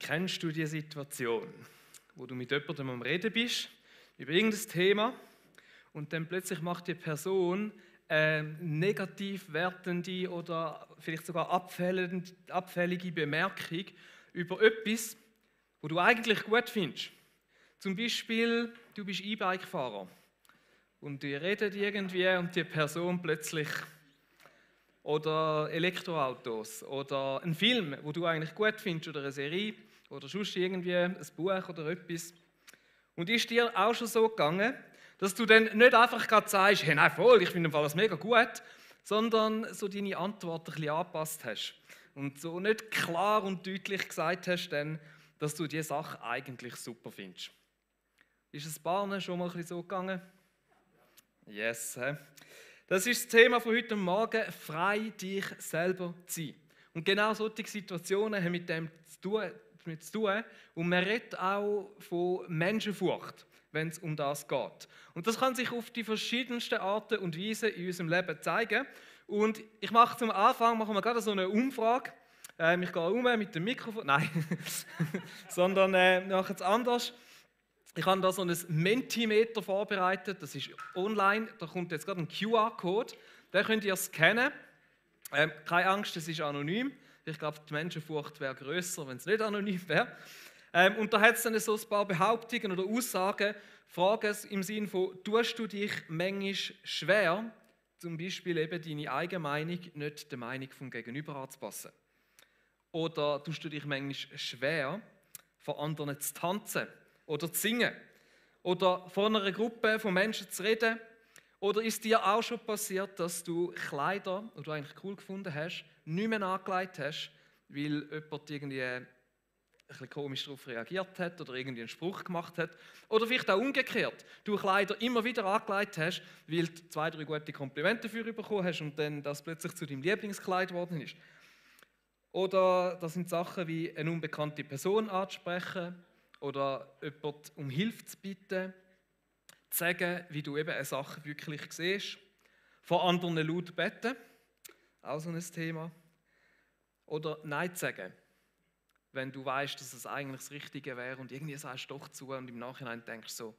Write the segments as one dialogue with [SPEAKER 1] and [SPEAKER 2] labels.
[SPEAKER 1] Kennst du die Situation, wo du mit jemandem am Reden bist, über irgendein Thema und dann plötzlich macht die Person eine negativ wertende oder vielleicht sogar abfällige Bemerkung über etwas, wo du eigentlich gut findest. Zum Beispiel, du bist E-Bike-Fahrer und die redet irgendwie und die Person plötzlich oder Elektroautos oder ein Film, wo du eigentlich gut findest oder eine Serie oder sonst irgendwie ein Buch oder etwas. Und ist dir auch schon so gegangen, dass du dann nicht einfach gerade sagst, hey, nein, voll, ich finde das mega gut, sondern so deine Antwort ein bisschen angepasst hast und so nicht klar und deutlich gesagt hast, dann, dass du diese Sache eigentlich super findest. Ist es Bahnen schon mal ein bisschen so gegangen? Yes. He? Das ist das Thema von heute Morgen, frei dich selber zu sein. Und genau solche Situationen haben mit dem zu tun. Und man redet auch von Menschenfurcht, wenn es um das geht. Und das kann sich auf die verschiedensten Arten und Weisen in unserem Leben zeigen. Und ich mache zum Anfang machen wir gerade so eine Umfrage. Ich gehe um mit dem Mikrofon. Nein, sondern wir machen es anders. Ich habe da so ein Mentimeter vorbereitet, das ist online, da kommt jetzt gerade ein QR-Code, den könnt ihr scannen. Keine Angst, es ist anonym. Ich glaube, die Menschenfurcht wäre grösser, wenn es nicht anonym wäre. Und da hat es dann so ein paar Behauptungen oder Aussagen, Fragen im Sinne von, tust du dich manchmal schwer, zum Beispiel eben deine eigene Meinung nicht der Meinung vom Gegenüber anzupassen? Oder tust du dich manchmal schwer, vor anderen zu tanzen? Oder zu singen oder vor einer Gruppe von Menschen zu reden. Oder ist dir auch schon passiert, dass du Kleider, die du eigentlich cool gefunden hast, nicht mehr angelegt hast, weil jemand irgendwie ein bisschen komisch darauf reagiert hat oder irgendwie einen Spruch gemacht hat. Oder vielleicht auch umgekehrt, du Kleider immer wieder angelegt hast, weil du 2, 3 gute Komplimente dafür bekommen hast und dann das plötzlich zu deinem Lieblingskleid geworden ist. Oder das sind Sachen wie eine unbekannte Person anzusprechen, oder jemand um Hilfe zu bitten, zu sagen, wie du eben eine Sache wirklich siehst, vor anderen laut beten, auch so ein Thema. Oder Nein zu sagen, wenn du weißt, dass es eigentlich das Richtige wäre und irgendwie sagst du doch zu und im Nachhinein denkst so,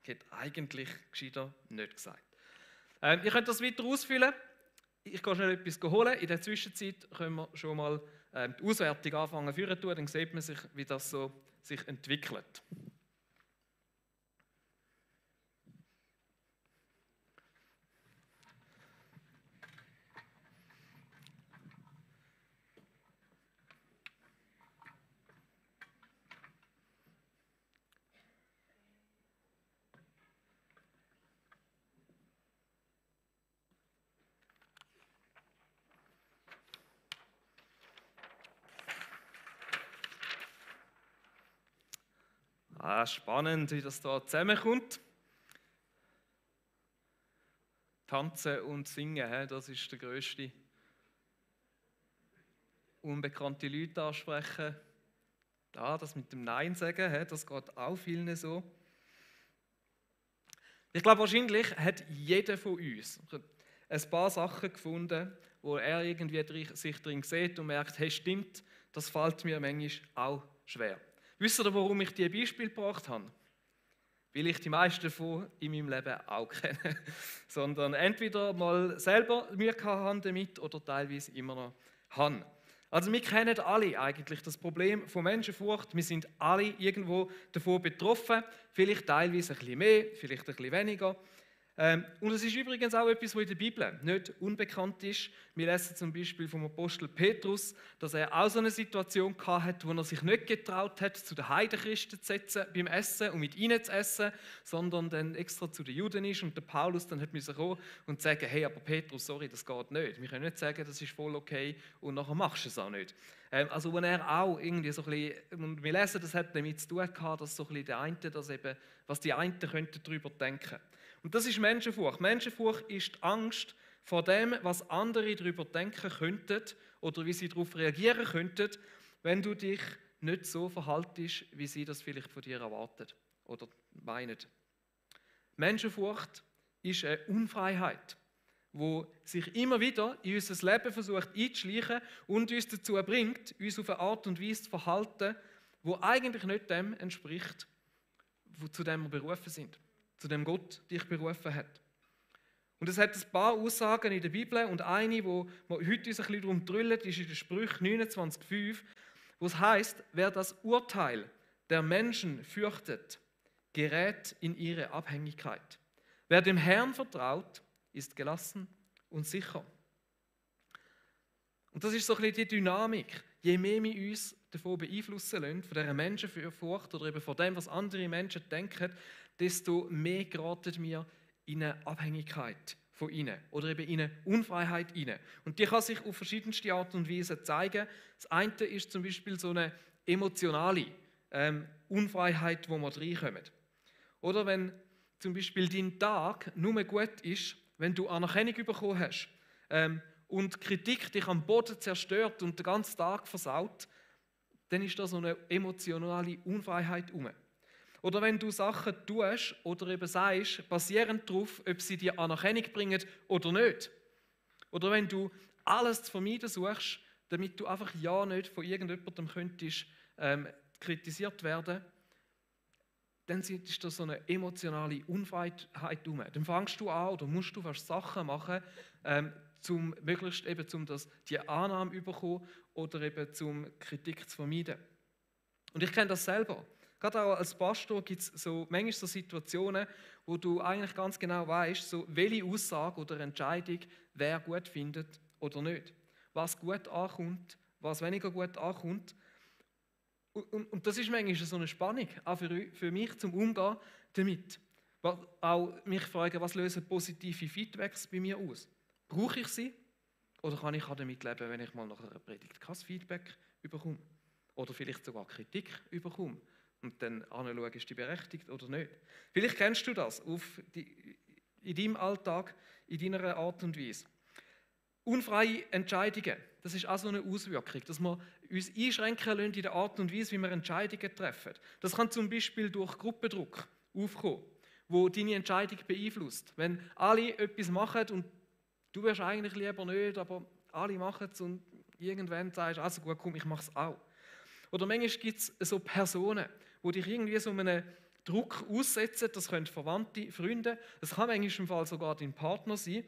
[SPEAKER 1] ich hätte eigentlich gescheiter nicht gesagt. Ihr könnt das weiter ausfüllen. Ich gehe schnell etwas holen. In der Zwischenzeit können wir schon mal die Auswertung anfangen zu tun, dann sieht man sich, wie das so sich entwickelt. Spannend, wie das da zusammenkommt. Tanzen und Singen, das ist der grösste. Unbekannte Leute ansprechen. Das mit dem Nein sagen, das geht auch vielen so. Ich glaube, wahrscheinlich hat jeder von uns ein paar Sachen gefunden, wo er irgendwie sich drin sieht und merkt, hey, stimmt, das fällt mir manchmal auch schwer. Wisst ihr, warum ich diese Beispiele gebracht habe? Weil ich die meisten davon in meinem Leben auch kenne. Sondern entweder mal selber Mühe hatte damit oder teilweise immer noch habe. Also wir kennen alle eigentlich das Problem von Menschenfurcht. Wir sind alle irgendwo davon betroffen. Vielleicht teilweise ein bisschen mehr, vielleicht ein bisschen weniger. Und es ist übrigens auch etwas, was in der Bibel nicht unbekannt ist. Wir lesen zum Beispiel vom Apostel Petrus, dass er auch so eine Situation hatte, wo er sich nicht getraut hat, zu den Heidenchristen zu setzen beim Essen und mit ihnen zu essen, sondern dann extra zu den Juden ist und der Paulus dann hat müssen kommen und sagen, hey, aber Petrus, sorry, das geht nicht. Wir können nicht sagen, das ist voll okay und nachher machst du es auch nicht. Also wenn er auch irgendwie so ein bisschen, und wir lesen, das hat damit zu tun gehabt, dass so ein bisschen der eine, dass eben, was die einen könnten darüber denken. Und das ist Menschenfurcht. Menschenfurcht ist die Angst vor dem, was andere darüber denken könnten oder wie sie darauf reagieren könnten, wenn du dich nicht so verhaltest, wie sie das vielleicht von dir erwarten oder meinen. Menschenfurcht ist eine Unfreiheit, wo sich immer wieder in unser Leben versucht einzuschleichen und uns dazu bringt, uns auf eine Art und Weise zu verhalten, wo eigentlich nicht dem entspricht, zu dem wir berufen sind, zu dem Gott dich berufen hat. Und es hat ein paar Aussagen in der Bibel und eine, wo wir heute uns ein bisschen darum drüllen, ist in der Sprüche 29,5, wo es heißt: Wer das Urteil der Menschen fürchtet, gerät in ihre Abhängigkeit. Wer dem Herrn vertraut, ist gelassen und sicher. Und das ist so ein bisschen die Dynamik. Je mehr wir uns davon beeinflussen lassen, von dieser Menschenfurcht oder eben von dem, was andere Menschen denken, desto mehr geraten wir in eine Abhängigkeit von ihnen oder eben in eine Unfreiheit hinein. Und die kann sich auf verschiedenste Art und Weise zeigen. Das eine ist zum Beispiel so eine emotionale Unfreiheit, wo wir reinkommen. Oder wenn zum Beispiel dein Tag nur gut ist, wenn du Anerkennung bekommen hast und Kritik dich am Boden zerstört und den ganzen Tag versaut, dann ist da so eine emotionale Unfreiheit herum. Oder wenn du Sachen tust oder eben sagst, basierend darauf, ob sie dir Anerkennung bringen oder nicht. Oder wenn du alles zu vermeiden suchst, damit du einfach ja nicht von irgendjemandem könntest kritisiert werden, dann ist da so eine emotionale Unfreiheit herum. Dann fängst du an oder musst du fast Sachen machen, um möglichst eben die Annahme zu bekommen oder eben um Kritik zu vermeiden. Und ich kenne das selber. Gerade auch als Pastor gibt es so manchmal so Situationen, wo du eigentlich ganz genau weißt, so welche Aussage oder Entscheidung wer gut findet oder nicht. Was gut ankommt, was weniger gut ankommt. Und das ist manchmal so eine Spannung, auch für mich zum Umgehen damit. Auch mich fragen, was lösen positive Feedbacks bei mir aus? Brauche ich sie? Oder kann ich auch damit leben, wenn ich mal nach einer Predigt kein Feedback bekomme? Oder vielleicht sogar Kritik bekomme? Und dann anschauen, ist die berechtigt oder nicht. Vielleicht kennst du das in deinem Alltag, in deiner Art und Weise. Unfreie Entscheidungen, das ist auch so eine Auswirkung, dass wir uns einschränken lassen in der Art und Weise, wie wir Entscheidungen treffen. Das kann zum Beispiel durch Gruppendruck aufkommen, wo deine Entscheidung beeinflusst. Wenn alle etwas machen und du wirst eigentlich lieber nicht, aber alle machen es und irgendwann sagst du, also gut, komm, ich mache es auch. Oder manchmal gibt es so Personen, die dich irgendwie so einem Druck aussetzen, das können Verwandte, Freunde, das kann manchmal im Fall sogar dein Partner sein,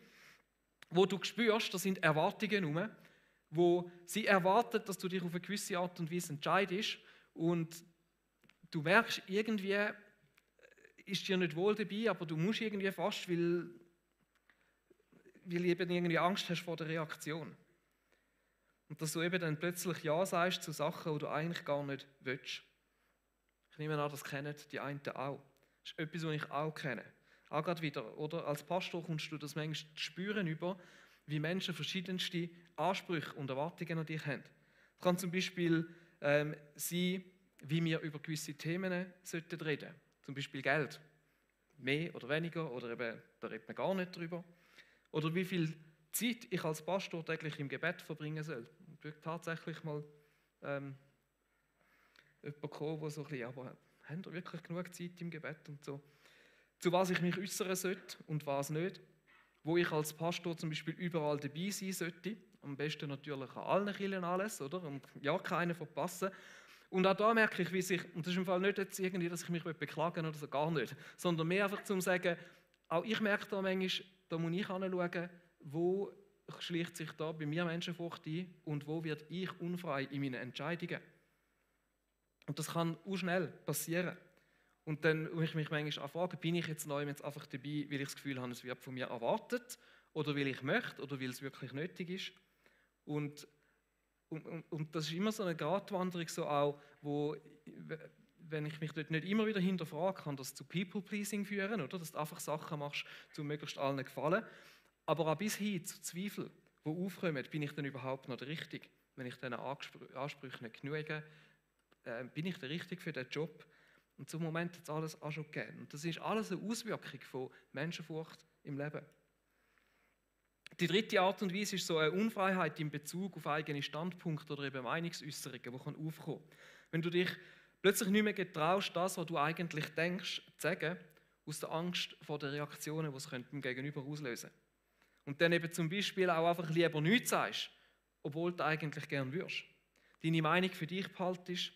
[SPEAKER 1] wo du spürst, da sind Erwartungen herum, wo sie erwarten, dass du dich auf eine gewisse Art und Weise entscheidest und du merkst, irgendwie ist dir nicht wohl dabei, aber du musst irgendwie fast, weil eben irgendwie Angst hast vor der Reaktion. Und dass du eben dann plötzlich Ja sagst zu Sachen, die du eigentlich gar nicht willst. Ich nehme an, das kennen die einen auch. Das ist etwas, was ich auch kenne. Auch gerade wieder, oder? Als Pastor kommst du das manchmal zu spüren über, wie Menschen verschiedenste Ansprüche und Erwartungen an dich haben. Es kann zum Beispiel sein, wie wir über gewisse Themen reden sollten. Zum Beispiel Geld. Mehr oder weniger, oder eben, da redet man gar nicht drüber. Oder wie viel Zeit ich als Pastor täglich im Gebet verbringen soll. Und wirklich tatsächlich mal jemand kommen, der so ein bisschen, aber haben wir wirklich genug Zeit im Gebet und so. Zu was ich mich äußern sollte und was nicht. Wo ich als Pastor zum Beispiel überall dabei sein sollte. Am besten natürlich an allen Kirchen alles, oder? Und ja, keinen verpassen. Und auch da merke ich, wie sich, und das ist im Fall nicht jetzt irgendwie, dass ich mich beklagen oder so, gar nicht, sondern mehr einfach zum sagen, auch ich merke da manchmal, da muss ich hinschauen, wo schleicht sich da bei mir Menschenfurcht ein und wo wird ich unfrei in meinen Entscheidungen. Und das kann auch schnell passieren. Und dann muss ich mich manchmal auch fragen, bin ich jetzt neu jetzt einfach dabei, weil ich das Gefühl habe, es wird von mir erwartet, oder weil ich möchte, oder weil es wirklich nötig ist. Und das ist immer so eine Gratwanderung, so auch, wo, wenn ich mich dort nicht immer wieder hinterfrage, kann das zu People-Pleasing führen, oder? Dass du einfach Sachen machst, um möglichst allen gefallen. Aber auch bis hin zu Zweifeln, die aufkommen, bin ich denn überhaupt noch der Richtige? Wenn ich diesen Ansprüchen nicht genüge, bin ich der Richtige für den Job? Und zum Moment hat es alles auch schon gegeben. Und das ist alles eine Auswirkung von Menschenfurcht im Leben. Die dritte Art und Weise ist so eine Unfreiheit in Bezug auf eigene Standpunkte oder eben Meinungsäußerungen, die aufkommen können. Wenn du dich plötzlich nicht mehr getraust, das, was du eigentlich denkst, zu sagen, aus der Angst vor den Reaktionen, die es beim Gegenüber auslösen könnte. Und dann eben zum Beispiel auch einfach lieber nichts sagst, obwohl du eigentlich gern würdest. Deine Meinung für dich behaltest,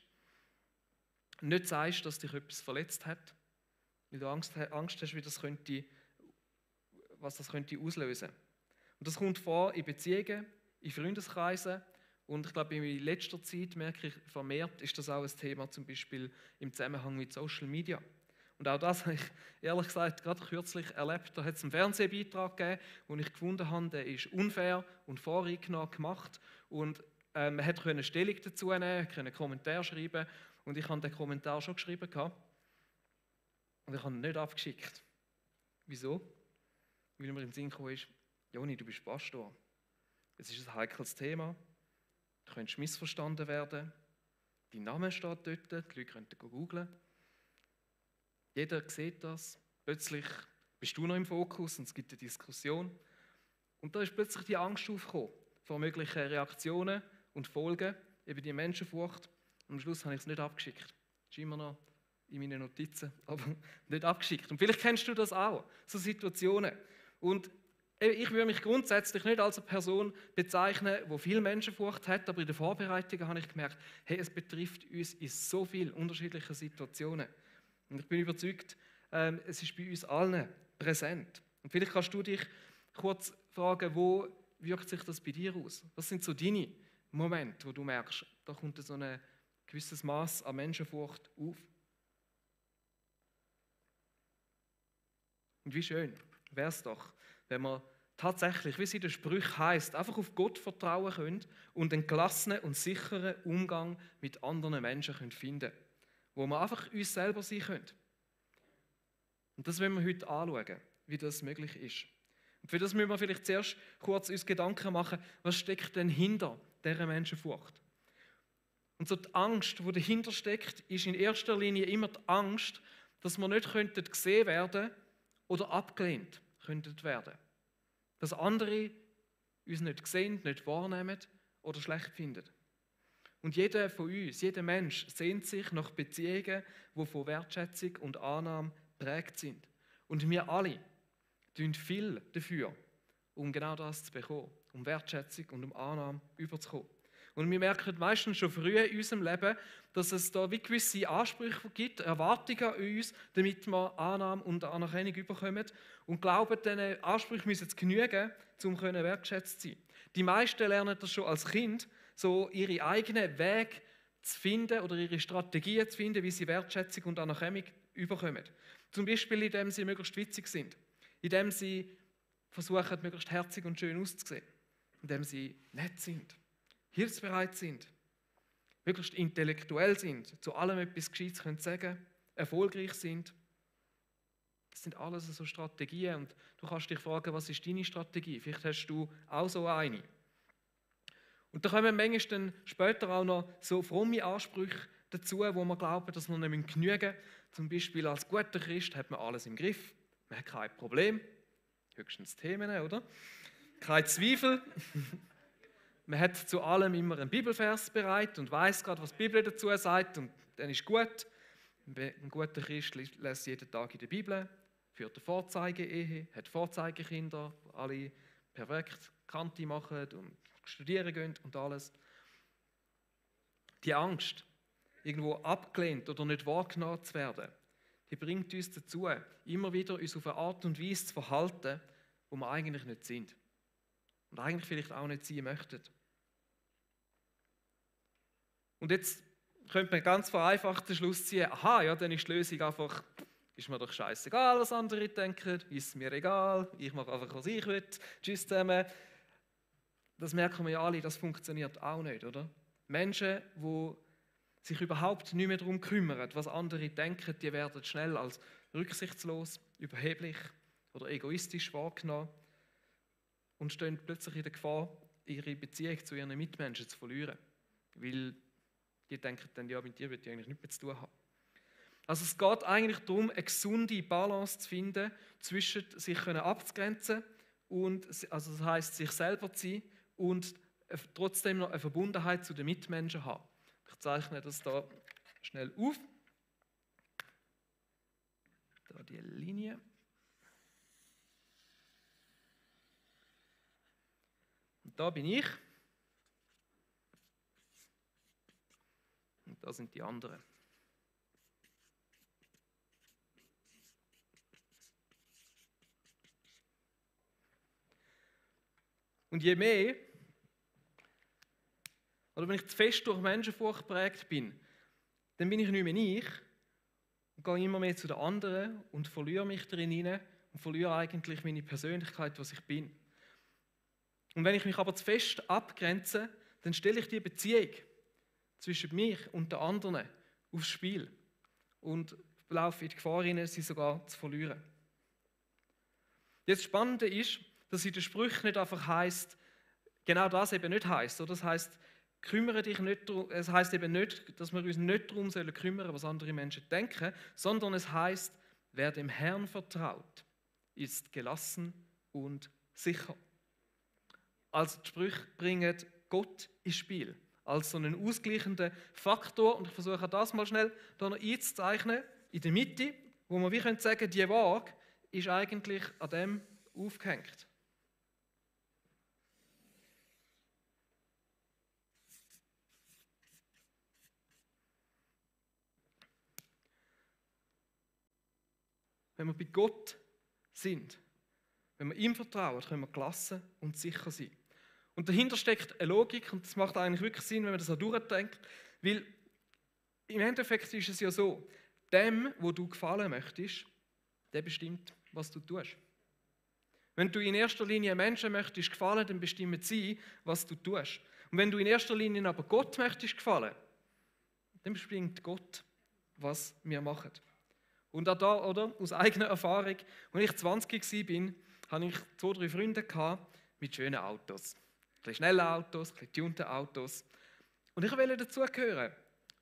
[SPEAKER 1] nicht sagst, dass dich etwas verletzt hat, weil du Angst hast, was das könnte auslösen. Und das kommt vor in Beziehungen, in Freundeskreisen und ich glaube, in letzter Zeit merke ich vermehrt, ist das auch ein Thema, zum Beispiel im Zusammenhang mit Social Media. Und auch das habe ich ehrlich gesagt gerade kürzlich erlebt. Da hat es einen Fernsehbeitrag gegeben, den ich gefunden habe, der ist unfair und voreingenommen gemacht. Und man konnte Stellung dazu nehmen, konnte Kommentar schreiben. Und ich habe den Kommentar schon geschrieben gehabt. Und ich habe ihn nicht abgeschickt. Wieso? Weil mir in den Sinn gekommen ist, Joni, du bist Pastor. Es ist ein heikles Thema. Du könntest missverstanden werden. Dein Name steht dort, die Leute können googlen. Jeder sieht das. Plötzlich bist du noch im Fokus und es gibt eine Diskussion. Und da ist plötzlich die Angst aufgekommen vor möglichen Reaktionen und Folgen, eben die Menschenfurcht. Und am Schluss habe ich es nicht abgeschickt. Das ist immer noch in meinen Notizen, aber nicht abgeschickt. Und vielleicht kennst du das auch, so Situationen. Und ich würde mich grundsätzlich nicht als eine Person bezeichnen, die viel Menschenfurcht hat, aber in den Vorbereitungen habe ich gemerkt, hey, es betrifft uns in so vielen unterschiedlichen Situationen. Und ich bin überzeugt, es ist bei uns allen präsent. Und vielleicht kannst du dich kurz fragen, wo wirkt sich das bei dir aus? Was sind so deine Momente, wo du merkst, da kommt so ein gewisses Maß an Menschenfurcht auf? Und wie schön wäre es doch, wenn wir tatsächlich, wie es in den Sprüchen heisst, einfach auf Gott vertrauen können und einen gelassenen und sicheren Umgang mit anderen Menschen finden können, wo wir einfach uns selber sein können. Und das wollen wir heute anschauen, wie das möglich ist. Und für das müssen wir vielleicht zuerst kurz uns Gedanken machen, was steckt denn hinter dieser Menschenfurcht? Und so die Angst, die dahinter steckt, ist in erster Linie immer die Angst, dass wir nicht gesehen werden oder abgelehnt könnten werden. Dass andere uns nicht sehen, nicht wahrnehmen oder schlecht finden. Und jeder von uns, jeder Mensch sehnt sich nach Beziehungen, die von Wertschätzung und Annahme geprägt sind. Und wir alle tun viel dafür, um genau das zu bekommen, um Wertschätzung und um Annahme überzukommen. Und wir merken meistens schon früh in unserem Leben, dass es da wie gewisse Ansprüche gibt, Erwartungen an uns, damit wir Annahme und Anerkennung bekommen und glauben, diesen Ansprüchen müssen zu genügen, um wertschätzt zu sein. Die meisten lernen das schon als Kind, so ihre eigenen Wege zu finden oder ihre Strategien zu finden, wie sie Wertschätzung und Anerkennung bekommen. Zum Beispiel, indem sie möglichst witzig sind, indem sie versuchen, möglichst herzig und schön auszusehen, indem sie nett sind, hilfsbereit sind, möglichst intellektuell sind, zu allem etwas Gescheites sagen können, erfolgreich sind. Das sind alles so Strategien und du kannst dich fragen, was ist deine Strategie? Vielleicht hast du auch so eine. Und da kommen manchmal dann später auch noch so fromme Ansprüche dazu, wo man glauben, dass wir nicht genügen müssen. Zum Beispiel als guter Christ hat man alles im Griff, man hat kein Problem, höchstens Themen, oder? Kein Zweifel. Man hat zu allem immer einen Bibelvers bereit und weiß gerade, was die Bibel dazu sagt und dann ist gut. Ein guter Christ lässt jeden Tag in der Bibel, führt eine Vorzeigeehe, hat Vorzeigekinder, alle perfekt Kante machen und studieren gehen und alles. Die Angst, irgendwo abgelehnt oder nicht wahrgenommen zu werden, die bringt uns dazu, immer wieder uns auf eine Art und Weise zu verhalten, wo wir eigentlich nicht sind. Und eigentlich vielleicht auch nicht sein möchten. Und jetzt könnte man ganz vereinfacht den Schluss ziehen, aha, ja, dann ist die Lösung einfach, ist mir doch scheißegal, was andere denken, ist mir egal, ich mache einfach, was ich will, tschüss zusammen. Das merken wir ja alle, das funktioniert auch nicht, oder? Menschen, die sich überhaupt nicht mehr darum kümmern, was andere denken, die werden schnell als rücksichtslos, überheblich oder egoistisch wahrgenommen und stehen plötzlich in der Gefahr, ihre Beziehung zu ihren Mitmenschen zu verlieren. Weil die denken dann, ja, mit dir will ich eigentlich nichts mehr zu tun haben. Also es geht eigentlich darum, eine gesunde Balance zu finden, zwischen sich abzugrenzen und, also das heisst, sich selber zu sein und trotzdem noch eine Verbundenheit zu den Mitmenschen haben. Ich zeichne das da schnell auf. Da die Linie. da bin ich. Und da sind die anderen. Und je mehr, oder wenn ich zu fest durch Menschenfurcht geprägt bin, dann bin ich nicht mehr ich und gehe immer mehr zu den anderen und verliere mich darin hinein und verliere eigentlich meine Persönlichkeit, was ich bin. Und wenn ich mich aber zu fest abgrenze, dann stelle ich die Beziehung zwischen mich und den anderen aufs Spiel und laufe in die Gefahr hinein, sie sogar zu verlieren. Das Spannende ist, dass in den Sprüchen nicht einfach heisst, genau das eben nicht heisst. Das heisst, kümmere dich nicht darum, es heisst eben nicht, dass wir uns nicht darum kümmern sollen, was andere Menschen denken, sondern es heisst, wer dem Herrn vertraut, ist gelassen und sicher. Also die Sprüche bringen Gott ins Spiel, als so einen ausgleichenden Faktor. Und ich versuche das mal schnell hier noch einzuzeichnen, in der Mitte, wo wir wie sagen können, die Waage ist eigentlich an dem aufgehängt. Wenn wir bei Gott sind, wenn wir ihm vertrauen, können wir gelassen und sicher sein. Und dahinter steckt eine Logik, und das macht eigentlich wirklich Sinn, wenn man das so durchdenkt, weil im Endeffekt ist es ja so, dem, wo du gefallen möchtest, der bestimmt, was du tust. Wenn du in erster Linie Menschen möchtest gefallen, dann bestimmen sie, was du tust. Und wenn du in erster Linie aber Gott möchtest gefallen, dann bestimmt Gott, was wir machen. Und auch da, oder, aus eigener Erfahrung, als ich 20 war, hatte ich 2, 3 Freunde mit schönen Autos. Ein bisschen schnellen Autos, ein bisschen tunten Autos. Und ich wollte dazugehören.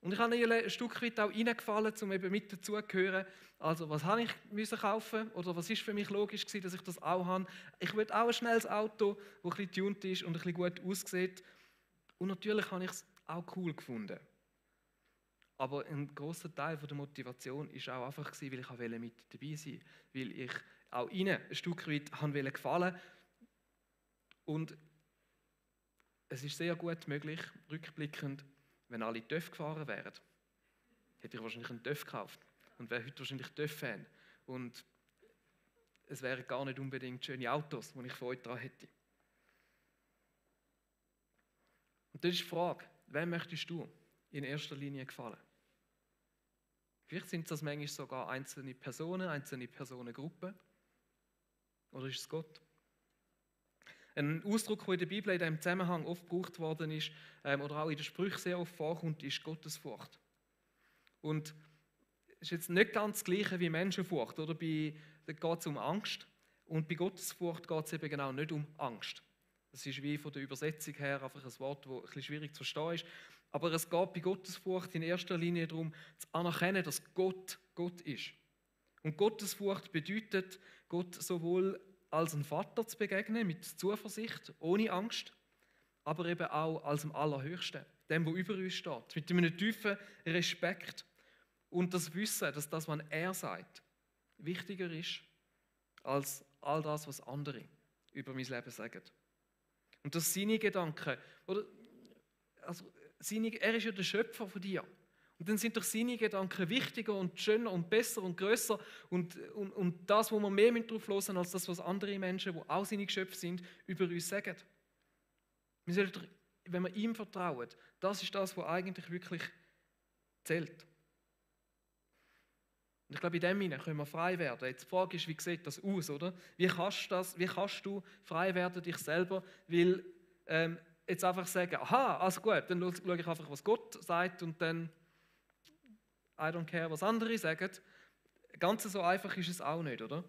[SPEAKER 1] Und ich habe ein Stück weit auch reingefallen, um eben mit dazugehören. Also, was habe ich kaufen oder was ist für mich logisch gewesen, dass ich das auch habe? Ich will auch ein schnelles Auto, das ein bisschen tuned ist und ein bisschen gut aussieht. Und natürlich habe ich es auch cool gefunden. Aber ein grosser Teil der Motivation war auch einfach, weil ich mit dabei sein wollte. Weil ich auch ihnen ein Stück weit gefallen wollte. Und es ist sehr gut möglich, rückblickend, wenn alle TÜV gefahren wären, hätte ich wahrscheinlich einen TÜV gekauft und wäre heute wahrscheinlich TÜV-Fan. Und es wären gar nicht unbedingt schöne Autos, die ich von euch dran hätte. Und das ist die Frage, wem möchtest du in erster Linie gefallen? Vielleicht sind das manchmal sogar einzelne Personengruppen. Oder ist es Gott? Ein Ausdruck, der in der Bibel in diesem Zusammenhang oft gebraucht worden ist, oder auch in den Sprüchen sehr oft vorkommt, ist Gottesfurcht. Und es ist jetzt nicht ganz das Gleiche wie Menschenfurcht. Oder? Da geht es um Angst. Und bei Gottesfurcht geht es eben genau nicht um Angst. Das ist wie von der Übersetzung her einfach ein Wort, das ein bisschen schwierig zu verstehen ist. Aber es geht bei Gottesfurcht in erster Linie darum, zu anerkennen, dass Gott Gott ist. Und Gottesfurcht bedeutet, Gott sowohl als ein Vater zu begegnen, mit Zuversicht, ohne Angst, aber eben auch als dem Allerhöchsten, dem, der über uns steht, mit einem tiefen Respekt und das Wissen, dass das, was er sagt, wichtiger ist als all das, was andere über mein Leben sagen. Und dass seine Gedanken, er ist ja der Schöpfer von dir. Und dann sind doch seine Gedanken wichtiger und schöner und besser und grösser und das, wo wir mehr drauf hören, als das, was andere Menschen, die auch seine Geschöpfe sind, über uns sagen. Wir sollten, wenn wir ihm vertrauen, das ist das, was eigentlich wirklich zählt. Und ich glaube, in dem Sinne können wir frei werden. Jetzt die Frage ist, wie sieht das aus, oder? Wie kannst du frei werden, dich selber? Weil jetzt einfach sagen, aha, also gut, dann schaue ich einfach, was Gott sagt und dann I don't care, was andere sagen. Ganz so einfach ist es auch nicht, oder?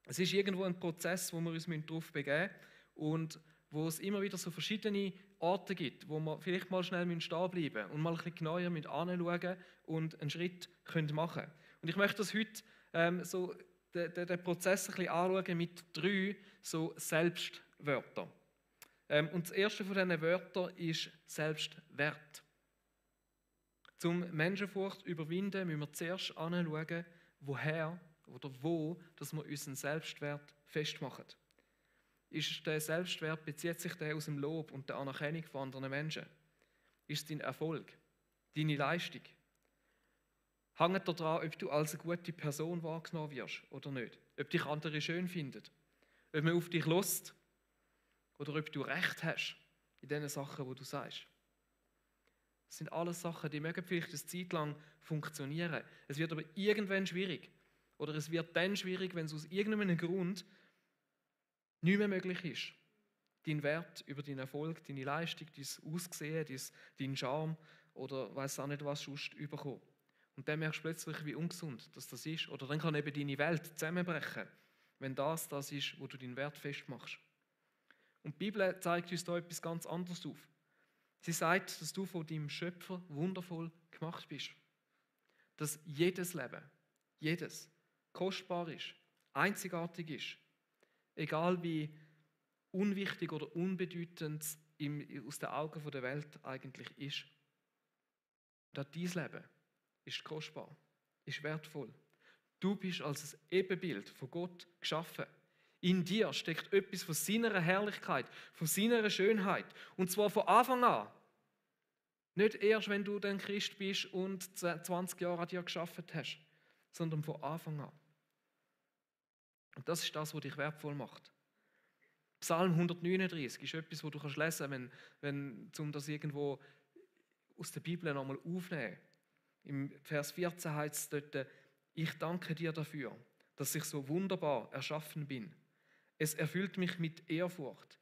[SPEAKER 1] Es ist irgendwo ein Prozess, wo wir uns darauf begeben müssen und wo es immer wieder so verschiedene Orte gibt, wo wir vielleicht mal schnell stehen bleiben und mal ein bisschen genauer anschauen und einen Schritt machen können. Und ich möchte das heute so den Prozess ein bisschen anschauen mit 3 so Selbstwörtern. Und das erste von diesen Wörtern ist Selbstwert. Zum Menschenfurcht überwinden, müssen wir zuerst anschauen, woher oder wo dass wir unseren Selbstwert festmachen. Ist der Selbstwert, bezieht sich der aus dem Lob und der Anerkennung von anderen Menschen? Ist es dein Erfolg, deine Leistung? Hängt daran, ob du als eine gute Person wahrgenommen wirst oder nicht? Ob dich andere schön finden? Ob man auf dich lässt? Oder ob du Recht hast in den Sachen, die du sagst? Das sind alles Sachen, die mögen vielleicht eine Zeit lang funktionieren. Es wird aber irgendwann schwierig. Oder es wird dann schwierig, wenn es aus irgendeinem Grund nicht mehr möglich ist, deinen Wert über deinen Erfolg, deine Leistung, dein Aussehen, deinen Charme oder weiss auch nicht was sonst überkommen. Und dann merkst du plötzlich, wie ungesund das ist. Oder dann kann eben deine Welt zusammenbrechen, wenn das ist, wo du deinen Wert festmachst. Und die Bibel zeigt uns da etwas ganz anderes auf. Sie sagt, dass du von deinem Schöpfer wundervoll gemacht bist. Dass jedes Leben, jedes, kostbar ist, einzigartig ist. Egal wie unwichtig oder unbedeutend es aus den Augen der Welt eigentlich ist. Und auch dein Leben ist kostbar, ist wertvoll. Du bist als ein Ebenbild von Gott geschaffen. In dir steckt etwas von seiner Herrlichkeit, von seiner Schönheit. Und zwar von Anfang an. Nicht erst, wenn du dann Christ bist und 20 Jahre an dir gearbeitet hast, sondern von Anfang an. Und das ist das, was dich wertvoll macht. Psalm 139 ist etwas, das du lesen kannst, um das irgendwo aus der Bibel nochmal aufzunehmen. Im Vers 14 heißt es dort, ich danke dir dafür, dass ich so wunderbar erschaffen bin. Es erfüllt mich mit Ehrfurcht.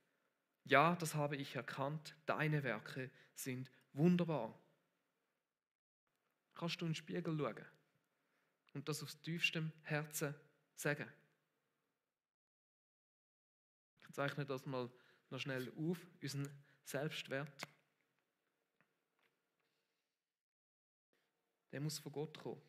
[SPEAKER 1] Ja, das habe ich erkannt, deine Werke sind wunderbar. Kannst du in den Spiegel schauen und das aus tiefstem Herzen sagen? Ich zeichne das mal noch schnell auf, unseren Selbstwert. Der muss von Gott kommen.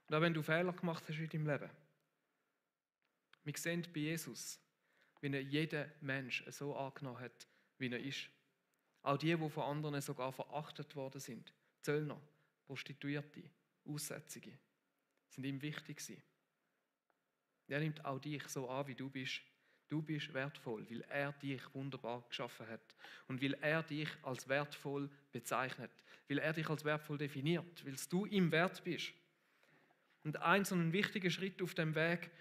[SPEAKER 1] Und auch wenn du Fehler gemacht hast in deinem Leben, wir sehen bei Jesus, wie er jeden Mensch so angenommen hat, wie er ist. Auch die von anderen sogar verachtet worden sind. Zöllner, Prostituierte, Aussätzige, sind ihm wichtig gewesen. Er nimmt auch dich so an, wie du bist. Du bist wertvoll, weil er dich wunderbar geschaffen hat. Und weil er dich als wertvoll bezeichnet. Weil er dich als wertvoll definiert. Weil du ihm wert bist. Und so ein wichtiger Schritt auf dem Weg,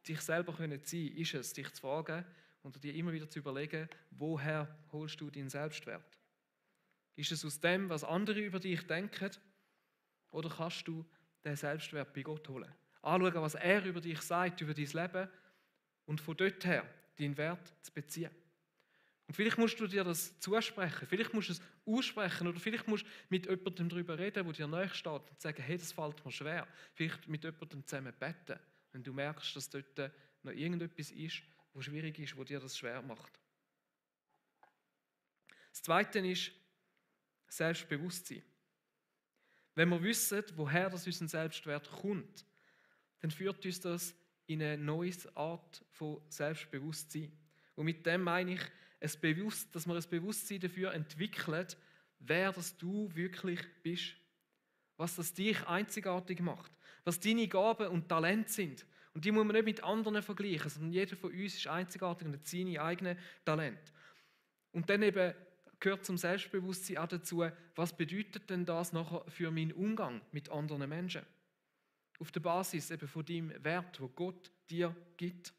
[SPEAKER 1] dich selber zu sein, ist es, dich zu fragen und dir immer wieder zu überlegen, woher holst du deinen Selbstwert? Ist es aus dem, was andere über dich denken? Oder kannst du den Selbstwert bei Gott holen? Anschauen, was er über dich sagt, über dein Leben und von dort her deinen Wert zu beziehen. Und vielleicht musst du dir das zusprechen, vielleicht musst du es aussprechen oder vielleicht musst du mit jemandem darüber reden, der dir nahe steht und sagen, hey, das fällt mir schwer. Vielleicht mit jemandem zusammen beten, wenn du merkst, dass dort noch irgendetwas ist, was schwierig ist, wo dir das schwer macht. Das Zweite ist Selbstbewusstsein. Wenn wir wissen, woher das unser Selbstwert kommt, dann führt uns das in eine neue Art von Selbstbewusstsein. Und mit dem meine ich, dass wir ein Bewusstsein dafür entwickeln, wer das du wirklich bist. Was das dich einzigartig macht. Was deine Gaben und Talente sind. Und die muss man nicht mit anderen vergleichen, sondern jeder von uns ist einzigartig und hat seine eigenen Talente. Und dann eben gehört zum Selbstbewusstsein auch dazu, was bedeutet denn das nachher für meinen Umgang mit anderen Menschen? Auf der Basis eben von deinem Wert, wo Gott dir gibt.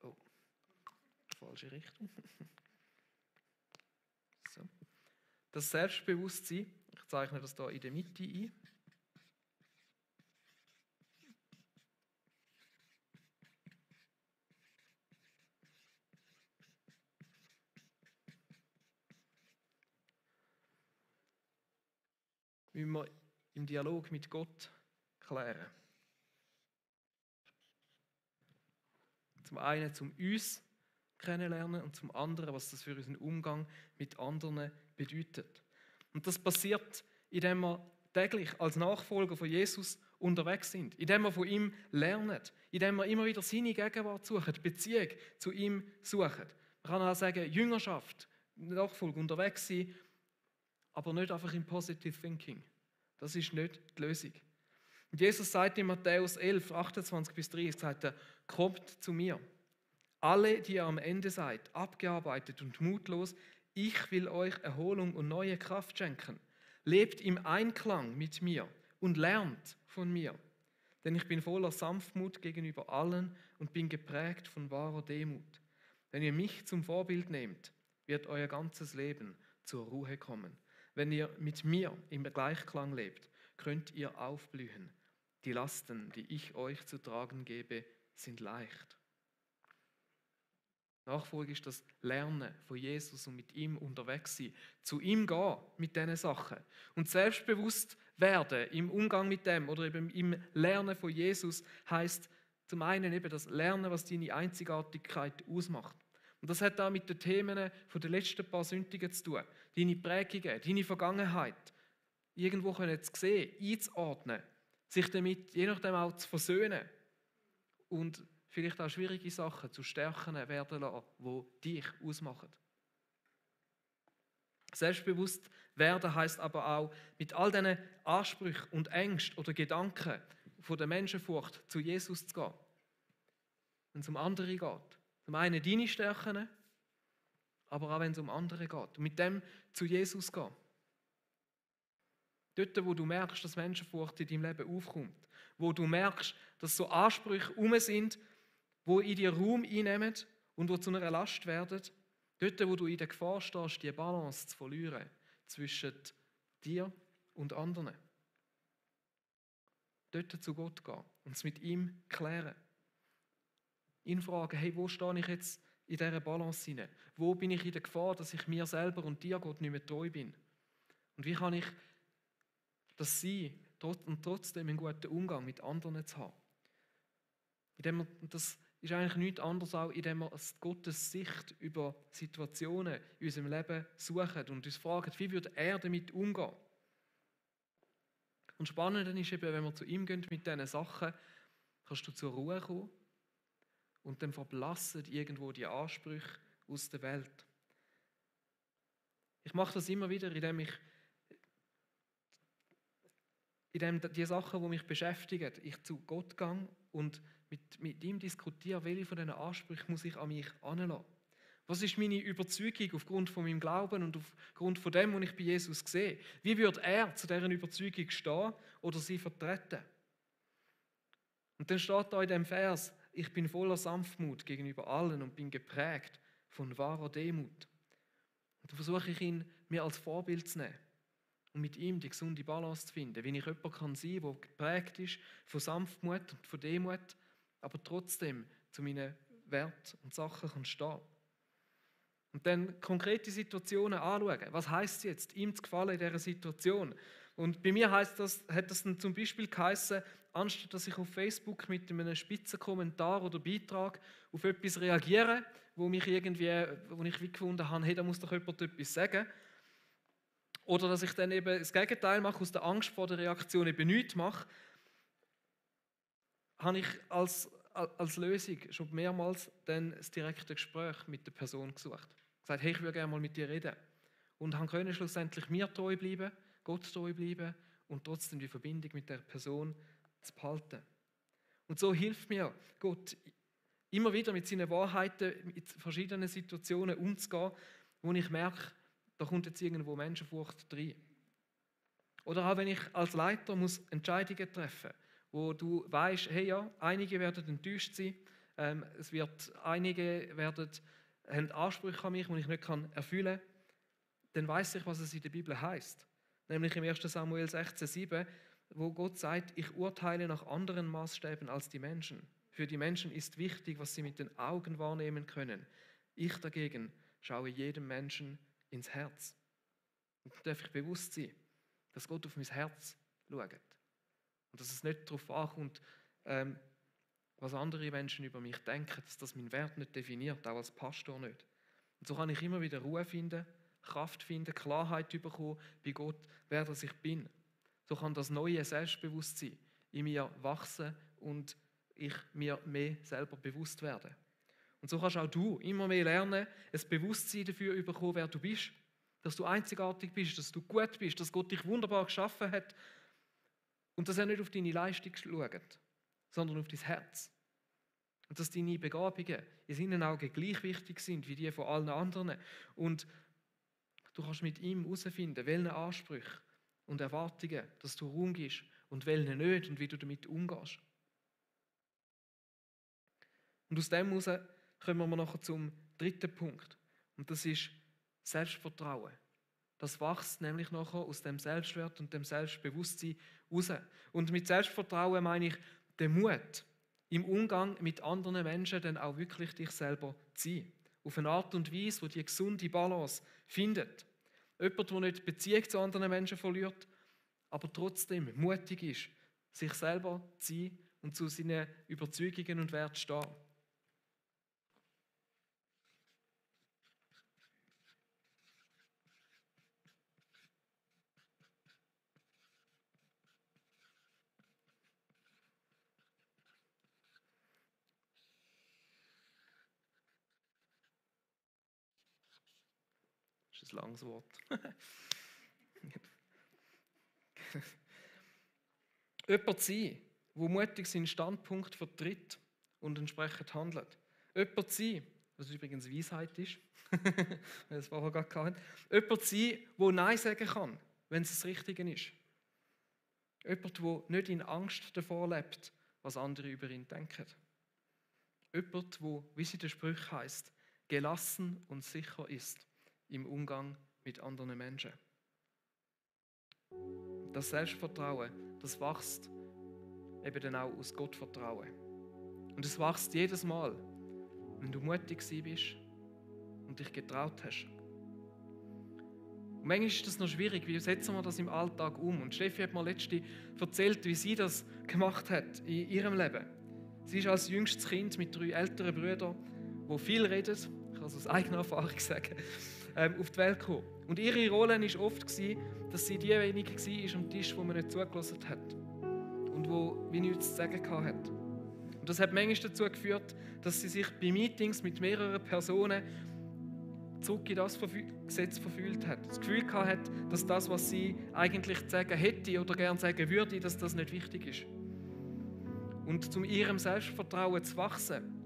[SPEAKER 1] Oh, falsche Richtung. So. Das Selbstbewusstsein, ich zeichne das hier in der Mitte ein. Müssen wir im Dialog mit Gott klären. Zum einen zum uns kennenlernen und zum anderen, was das für unseren Umgang mit anderen bedeutet. Und das passiert, indem wir täglich als Nachfolger von Jesus unterwegs sind, indem wir von ihm lernen, indem wir immer wieder seine Gegenwart suchen, die Beziehung zu ihm suchen. Man kann auch sagen, Jüngerschaft, Nachfolge, unterwegs sein, aber nicht einfach im Positive Thinking. Das ist nicht die Lösung. Und Jesus sagt in Matthäus 11, 28 bis 30, sagt er, kommt zu mir. Alle, die ihr am Ende seid, abgearbeitet und mutlos, ich will euch Erholung und neue Kraft schenken. Lebt im Einklang mit mir und lernt von mir. Denn ich bin voller Sanftmut gegenüber allen und bin geprägt von wahrer Demut. Wenn ihr mich zum Vorbild nehmt, wird euer ganzes Leben zur Ruhe kommen. Wenn ihr mit mir im Gleichklang lebt, könnt ihr aufblühen. Die Lasten, die ich euch zu tragen gebe, sind leicht. Nachfolge ist das Lernen von Jesus und mit ihm unterwegs sein. Zu ihm gehen mit diesen Sachen. Und selbstbewusst werden im Umgang mit dem oder eben im Lernen von Jesus heisst zum einen eben das Lernen, was deine Einzigartigkeit ausmacht. Und das hat auch mit den Themen von den letzten paar Sündigen zu tun. Deine Prägungen, deine Vergangenheit irgendwo zu sehen, einzuordnen, sich damit je nachdem auch zu versöhnen und vielleicht auch schwierige Sachen zu Stärken werden lassen, die dich ausmachen. Selbstbewusst werden heisst aber auch, mit all diesen Ansprüchen und Ängsten oder Gedanken von der Menschenfurcht zu Jesus zu gehen. Wenn es um andere geht. Zum einen deine Stärken, aber auch wenn es um andere geht. Und mit dem zu Jesus gehen. Dort, wo du merkst, dass Menschenfurcht in deinem Leben aufkommt. Wo du merkst, dass so Ansprüche sind, wo in dir Raum einnehmen und wo zu einer Last werden. Dort, wo du in der Gefahr stehst, die Balance zu verlieren zwischen dir und anderen. Dort zu Gott gehen und es mit ihm klären. Ihn fragen, hey, wo stehe ich jetzt in dieser Balance hinein? Wo bin ich in der Gefahr, dass ich mir selber und dir, Gott, nicht mehr treu bin? Und wie kann ich das sein und trotzdem einen guten Umgang mit anderen zu haben? Das ist eigentlich nichts anderes, als indem wir Gottes Sicht über Situationen in unserem Leben suchen und uns fragen, wie würde er damit umgehen? Und spannend ist eben, wenn wir zu ihm gehen mit diesen Sachen, kannst du zur Ruhe kommen und dann verblassen irgendwo die Ansprüche aus der Welt. Ich mache das immer wieder, indem die Sachen, die mich beschäftigen, ich zu Gott gehe und mit ihm diskutiere, welche von diesen Ansprüchen muss ich an mich heranlassen. Was ist meine Überzeugung aufgrund von meinem Glauben und aufgrund von dem, was ich bei Jesus sehe? Wie würde er zu dieser Überzeugung stehen oder sie vertreten? Und dann steht da in dem Vers, ich bin voller Sanftmut gegenüber allen und bin geprägt von wahrer Demut. Und da versuche ich ihn mir als Vorbild zu nehmen und mit ihm die gesunde Balance zu finden, wie ich jemand kann sein, der geprägt ist von Sanftmut und von Demut, aber trotzdem zu meinen Werten und Sachen kann stehen. Und dann konkrete Situationen anschauen. Was heisst es jetzt, ihm zu gefallen in dieser Situation? Und bei mir hat das dann zum Beispiel geheissen, anstatt dass ich auf Facebook mit einem spitzen Kommentar oder Beitrag auf etwas reagiere, wo ich wie gefunden habe, hey, da muss doch jemand etwas sagen. Oder dass ich dann eben das Gegenteil mache, aus der Angst vor der Reaktion eben nichts mache, habe ich als Lösung schon mehrmals dann das direkte Gespräch mit der Person gesucht. Gesagt, hey, ich würde gerne mal mit dir reden. Und konnte schlussendlich mir treu bleiben, Gott treu bleiben und trotzdem die Verbindung mit der Person zu behalten. Und so hilft mir Gott immer wieder mit seinen Wahrheiten in verschiedenen Situationen umzugehen, wo ich merke, da kommt jetzt irgendwo Menschenfurcht rein. Oder auch wenn ich als Leiter muss Entscheidungen treffen, wo du weißt, hey ja, einige werden enttäuscht sein, einige haben Ansprüche an mich, die ich nicht erfüllen kann, dann weiß ich, was es in der Bibel heißt. Nämlich im 1. Samuel 16,7, wo Gott sagt, ich urteile nach anderen Maßstäben als die Menschen. Für die Menschen ist wichtig, was sie mit den Augen wahrnehmen können. Ich dagegen schaue jedem Menschen ins Herz. Und da darf ich bewusst sein, dass Gott auf mein Herz schaut. Und dass es nicht darauf ankommt, was andere Menschen über mich denken, dass das meinen Wert nicht definiert, auch als Pastor nicht. Und so kann ich immer wieder Ruhe finden, Kraft finden, Klarheit bekommen bei Gott, wer das ich bin. So kann das neue Selbstbewusstsein in mir wachsen und ich mir mehr selber bewusst werde. Und so kannst auch du immer mehr lernen, ein Bewusstsein dafür bekommen, wer du bist. Dass du einzigartig bist, dass du gut bist, dass Gott dich wunderbar geschaffen hat und dass er nicht auf deine Leistung schaut, sondern auf dein Herz. Und dass deine Begabungen in seinen Augen gleich wichtig sind wie die von allen anderen. Und du kannst mit ihm herausfinden, welchen Ansprüchen und Erwartungen, dass du Raum gibst und welchen nicht und wie du damit umgehst. Und aus dem heraus kommen wir nachher zum dritten Punkt. Und das ist Selbstvertrauen. Das wächst nämlich nachher aus dem Selbstwert und dem Selbstbewusstsein raus. Und mit Selbstvertrauen meine ich den Mut, im Umgang mit anderen Menschen dann auch wirklich dich selber zu sein. Auf eine Art und Weise, wo die gesunde Balance findet. Jemand, der nicht die Beziehung zu anderen Menschen verliert, aber trotzdem mutig ist, sich selber zu sein und zu seinen Überzeugungen und Werten zu stehen. Das ist ein langes Wort. Jemand sein, der mutig seinen Standpunkt vertritt und entsprechend handelt. Jemand sein, was übrigens Weisheit ist, wenn es vorher gerade hatten. Jemand sein, der Nein sagen kann, wenn es das Richtige ist. Jemand, der nicht in Angst davor lebt, was andere über ihn denken. Jemand, der, wie es in den Sprüchen heisst, gelassen und sicher ist im Umgang mit anderen Menschen. Das Selbstvertrauen, das wächst eben dann auch aus Gottvertrauen. Und es wächst jedes Mal, wenn du mutig bist und dich getraut hast. Und manchmal ist das noch schwierig, wie setzen wir das im Alltag um? Und Steffi hat mir letztens erzählt, wie sie das gemacht hat in ihrem Leben. Sie ist als jüngstes Kind mit 3 älteren Brüdern, die viel reden, ich kann es aus eigener Erfahrung sagen, auf die Welt gekommen. Und ihre Rolle war oft, dass sie diejenige war am Tisch, wo man nicht zugelassen hat und wo wie nichts zu sagen hatte. Und das hat manchmal dazu geführt, dass sie sich bei Meetings mit mehreren Personen zurück in das Gesetz verfühlt hat. Das Gefühl hatte, dass das, was sie eigentlich zu sagen hätte oder gerne sagen würde, dass das nicht wichtig ist. Und um ihrem Selbstvertrauen zu wachsen,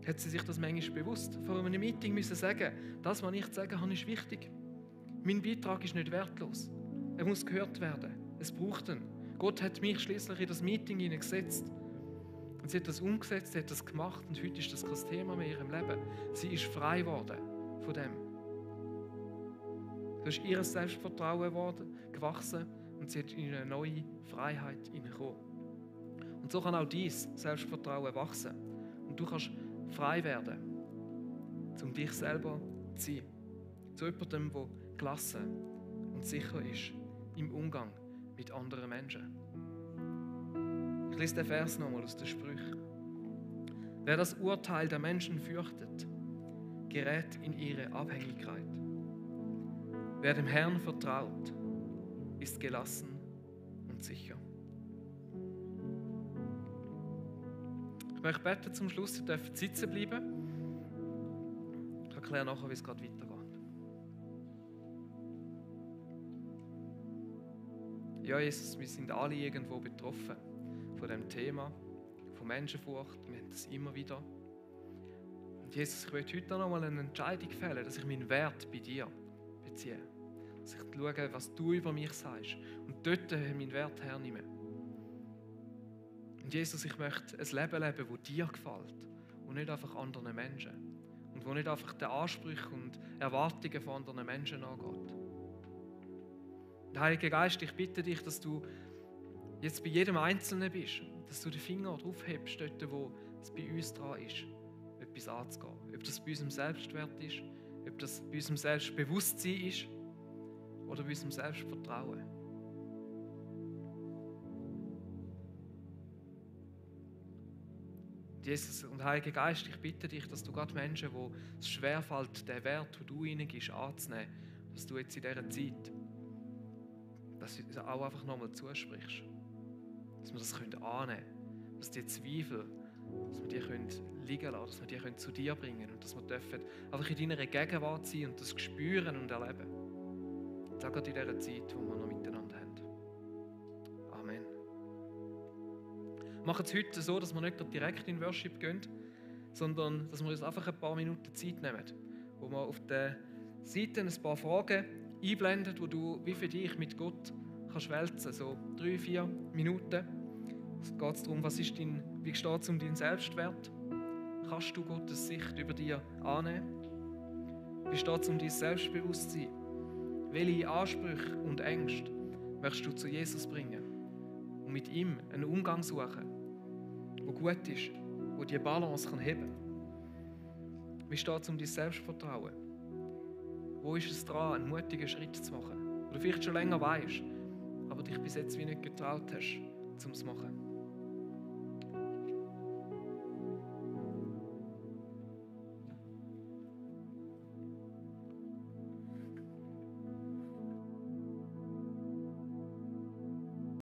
[SPEAKER 1] hat sie sich das manchmal bewusst vor einem Meeting müssen sagen, das, was ich zu sagen habe, ist wichtig. Mein Beitrag ist nicht wertlos. Er muss gehört werden. Es braucht ihn. Gott hat mich schließlich in das Meeting hineingesetzt. Und sie hat das umgesetzt, sie hat das gemacht und heute ist das kein Thema mehr in ihrem Leben. Sie ist frei geworden von dem. So ist ihr Selbstvertrauen gewachsen und sie hat in eine neue Freiheit hineingekommen. Und so kann auch dein Selbstvertrauen wachsen. Und du kannst frei werden, um dich selber zu sein. Zu jemandem, der gelassen und sicher ist im Umgang mit anderen Menschen. Ich lese den Vers nochmal aus den Sprüchen. Wer das Urteil der Menschen fürchtet, gerät in ihre Abhängigkeit. Wer dem Herrn vertraut, ist gelassen und sicher. Ich möchte beten zum Schluss, ihr dürft sitzen bleiben. Ich erkläre nachher, wie es gerade weitergeht. Ja, Jesus, wir sind alle irgendwo betroffen von dem Thema, von Menschenfurcht. Wir haben das immer wieder. Und Jesus, ich möchte heute noch mal eine Entscheidung fällen, dass ich meinen Wert bei dir beziehe. Dass ich schaue, was du über mich sagst und dort meinen Wert hernehme. Und Jesus, ich möchte ein Leben leben, das dir gefällt und nicht einfach anderen Menschen. Und wo nicht einfach den Ansprüchen und Erwartungen von anderen Menschen angeht. Und Heiliger Geist, ich bitte dich, dass du jetzt bei jedem Einzelnen bist, dass du den Finger drauf hebst, dort, wo es bei uns dran ist, etwas anzugehen. Ob das bei unserem Selbstwert ist, ob das bei unserem Selbstbewusstsein ist oder bei unserem Selbstvertrauen. Jesus und Heiliger Geist, ich bitte dich, dass du gerade Menschen, wo es schwerfällt, den Wert, den du ihnen gibst, anzunehmen, dass du jetzt in dieser Zeit, dass du auch einfach nochmal zusprichst. dass wir das annehmen können, dass die Zweifel, dass wir die liegen lassen, dass wir die zu dir bringen und dass wir dürfen einfach in deiner Gegenwart sein und das spüren und erleben. Sag gerade in dieser Zeit, die wir noch miteinander haben. Amen. Wir machen es heute so, dass wir nicht direkt in Worship gehen, sondern dass wir uns einfach ein paar Minuten Zeit nehmen, wo wir auf der Seite ein paar Fragen einblenden, wo du wie für dich mit Gott kannst wälzen, so 3-4 Minuten. Es geht darum, wie steht es um deinen Selbstwert? Kannst du Gottes Sicht über dir annehmen? Wie steht es um dein Selbstbewusstsein? Welche Ansprüche und Ängste möchtest du zu Jesus bringen und mit ihm einen Umgang suchen, der gut ist, der die Balance heben kann? Wie steht es um dein Selbstvertrauen? Wo ist es dran, einen mutigen Schritt zu machen? Oder vielleicht schon länger weißt, aber dich bis jetzt wie nicht getraut hast, um es zu machen.